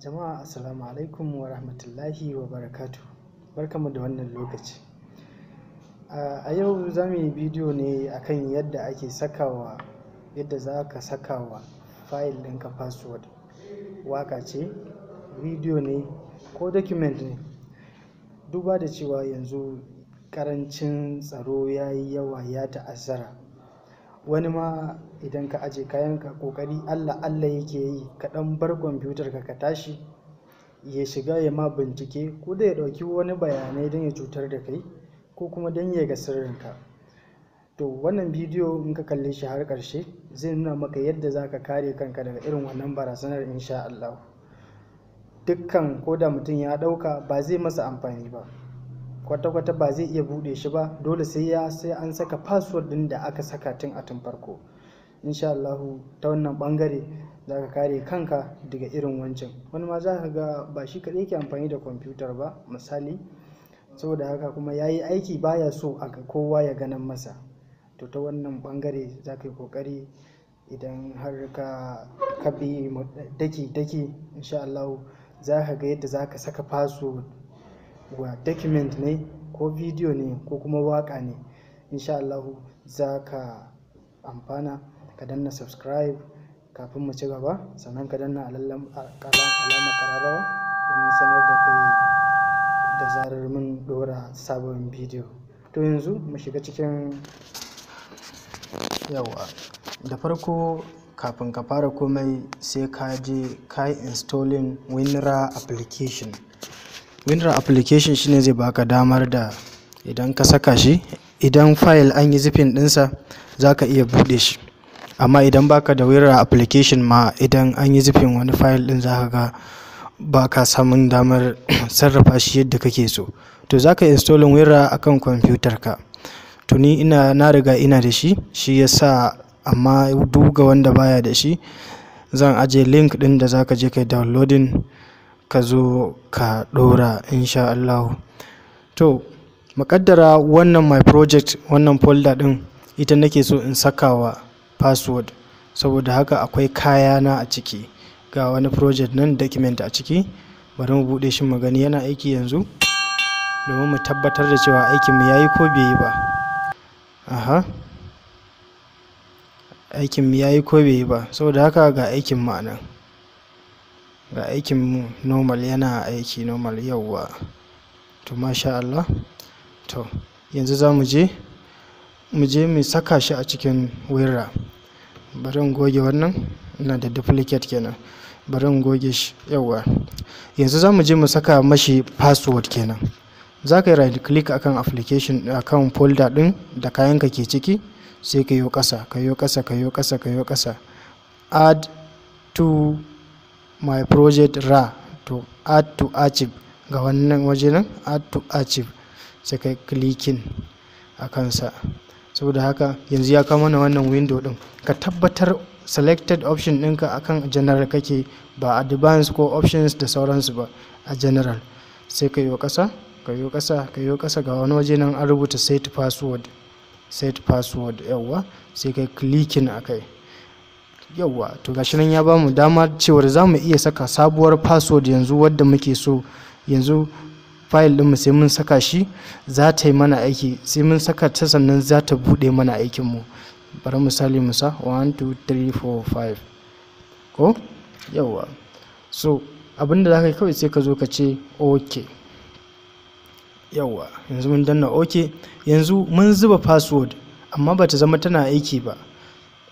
Jama'a, assalamu alaikum wa rahmatullahi wa barakatuh. Barkanmu da wannan lokaci. A yau za mu yi bidiyo ne akan yadda ake sakawa, yadda za ka saka wa fayil ɗinka password. Waƙa ce, bidiyo ne ko document ne. Duba da cewa yanzu ƙarancin tsaro ya yi yawa, ya ta'azzara. Wani ma idan ka aje kayanka, ƙoƙari Allah Allah yake yi ka ɗan bar kwamfutar ka, ka tashi, ya shiga ya ma bincike, ko dai ya ɗauki wani bayanai don ya cutar da kai ko kuma don ya ga sirrinka. To, wannan bidiyo in ka kalle shi har ƙarshe zai nuna maka yadda za ka kare kanka daga irin wannan barazanar, insha Allah. Dukkan ko da mutum ya ɗauka, ba zai masa amfani ba. Kwata-kwata ba zai iya buɗe shi ba, dole sai an saka password ɗin da aka saka tun a tun farko. Insha Allahu, ta wannan ɓangare za ka kare kanka daga irin wancan. Wani ma za ka ga ba shi kaɗai yake amfani da kwamfutar ba, misali, saboda haka kuma ya yi aiki, baya so a kowa ya ganin masa. To, ta wannan ɓangare za ka yi ƙoƙari, idan har ka bi daki-daki, insha Allahu za ka ga yadda za ka saka password wa document ne ko bidiyo ne ko kuma waƙa ne. Insha Allahu za ka amfana. Ka danna subscribe kafin mu ci gaba, sannan ka danna alamar ƙararrawa domin sanar da kai da zarar mun ɗora sabon bidiyo. To, yanzu mu shiga cikin. Yauwa, da farko, kafin ka fara komai, sai ka je ka yi installing WinRAR application. WinRAR application shine zai baka damar da idan ka saka shi, idan file an yi zipping ɗinsa, za ka iya buɗe shi. Amma idan baka da WinRAR application ma, idan an yi zipping wani file ɗin, za ka ga ba ka samun damar sarrafa shi yadda kake so. To, za ka installing WinRAR akan kwamfutar ka. To, ni ina na riga ina da shi, shi yasa, amma duk ga wanda baya da shi, zan aje link ɗin da za ka je kai downloading, ka zo ka ɗora, insha Allahu. To, muƙaddara wannan my project, wannan folder ɗin, ita nake so in saka wa password. Saboda haka akwai kayana a ciki. Ga wani project nan, document a ciki. Bari mu buɗe shi mu gani yana aiki yanzu, domin mu tabbatar da cewa aikinmu ya yi ko bai yi ba. Aha. Aikinmu ya yi ko bai yi ba. Saboda haka ga aikinmu a nan. Ga aikinmu normal, yana aiki normal, yauwa. To, masha Allah. To, yanzu za mu je mu saka shi a cikin WinRAR. Bari in goge wannan, ina da duplicate kenan. Bari in goge shi, yauwa. Yanzu za mu je mu saka mashi password kenan. Za ka yi right click akan application, akan folder ɗin da kayanka ke ciki, sai ka yo ƙasa, ka yo ƙasa, ka yo ƙasa, ka yo ƙasa. Add to my project RAR, to add to archive, ga wannan waje nan, add to archive, sai ka clicking a kansa. Saboda haka yanzu ya kawo mana wannan window ɗin. Ka tabbatar selected option ɗinka akan general kake, ba advanced ko options da sauransu ba, a general. Sai ka yo ƙasa, ka yo ƙasa, ka yo ƙasa, ga wani waje nan an rubuta set password, set password, yauwa, sai ka clicking a kai. Yauwa, to gashi nan ya bamu dama cewar za mu iya saka sabuwar password yanzu wadda muke so. Yanzu file ɗinmu sai mun saka shi za ta yi mana aiki, sai mun saka ta sannan za ta buɗe mana aikinmu. Bari misali mu sa 1 2 3 4 5 ko, yauwa. So abinda za ka yi kawai, sai ka zo ka ce ok. Yauwa, yanzu mun danna ok. Yanzu mun zuba password, amma ba ta zama tana aiki ba,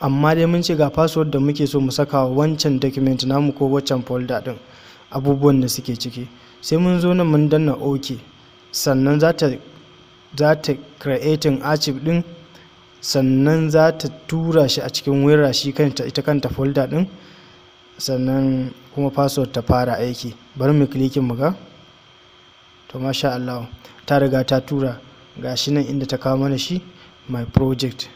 amma dai mun ce ga password da muke so mu saka wa wancan document namu ko wancan folder din, abubuwan da suke ciki. Sai mun zo nan mun danna ok, sannan za ta creating archive din, sannan za ta tura shi a cikin WinRAR, shi kanta, ita kanta folder din, sannan kuma password ta fara aiki. Bari mu clicking mu ga. To, masha Allah, ta riga ta tura. Ga shi nan inda ta kawo mana shi, my project,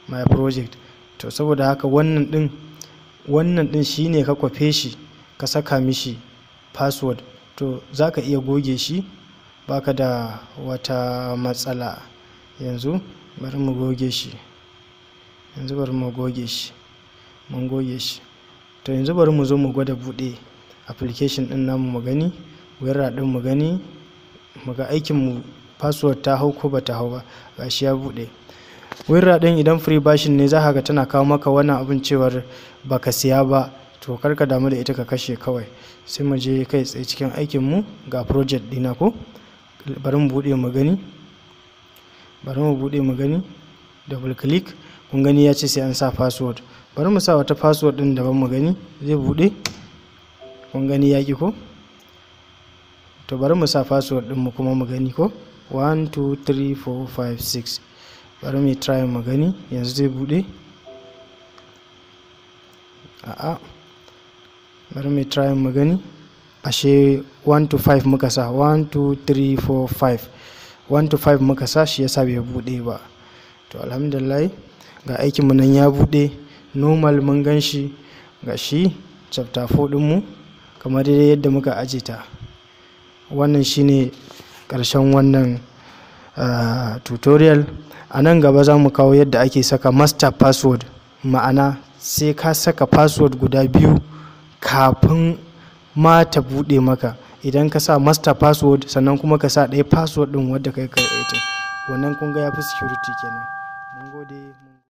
my project. To, saboda haka wannan din shine ka kwafe shi, ka saka mishi password. To, za ka iya goge shi, baka da wata matsala. Yanzu bari mu goge shi. Yanzu bari mu goge shi. Mun goge shi. To, yanzu bari mu zo mu gwada buɗe. Application ɗin namu mu gani, WinRAR ɗin mu gani, mu ga aikin mu, password ta hau ko bata hau ba. Gashi ya buɗe. WinRAR ɗin, idan free version ne, za ka ga tana kawo maka wannan abin cewar baka siya ba. To kar ka damu da ita, ka kashe kawai. Sai mu je kai tsaye cikin aikin mu. Ga project ɗina ko? Bari mu buɗe mu gani. Bari mu buɗe mu gani. Double click. Kun gani, ya ce sai an sa password. Bari mu sa wata password ɗin daban mu gani zai buɗe. Kun gani, ya ƙi ko? To bari mu sa password ɗin mu kuma mu gani ko. 1 2 3 4 5 6. Bari mu try mu gani yanzu zai buɗe. A'a, bari mu try mu gani. Ashe 1 to 5 muka sa. 1 2 3 4 5, 1 to 5 muka sa, shi yasa bai buɗe ba. To alhamdulillah, ga aikin mu nan ya buɗe normal, mun gan shi. Ga shi chapter 4 ɗin mu kamar dai yadda muka aje ta. Wannan shine ƙarshen wannan tutorial. A nan gaba za mu kawo yadda ake saka master password, ma'ana sai ka saka password guda biyu kafin ma ta buɗe maka. Idan ka sa master password, sannan kuma ka sa ɗaya password ɗin wadda kai creating, wannan kun ga ya fi security kenan. Mun gode.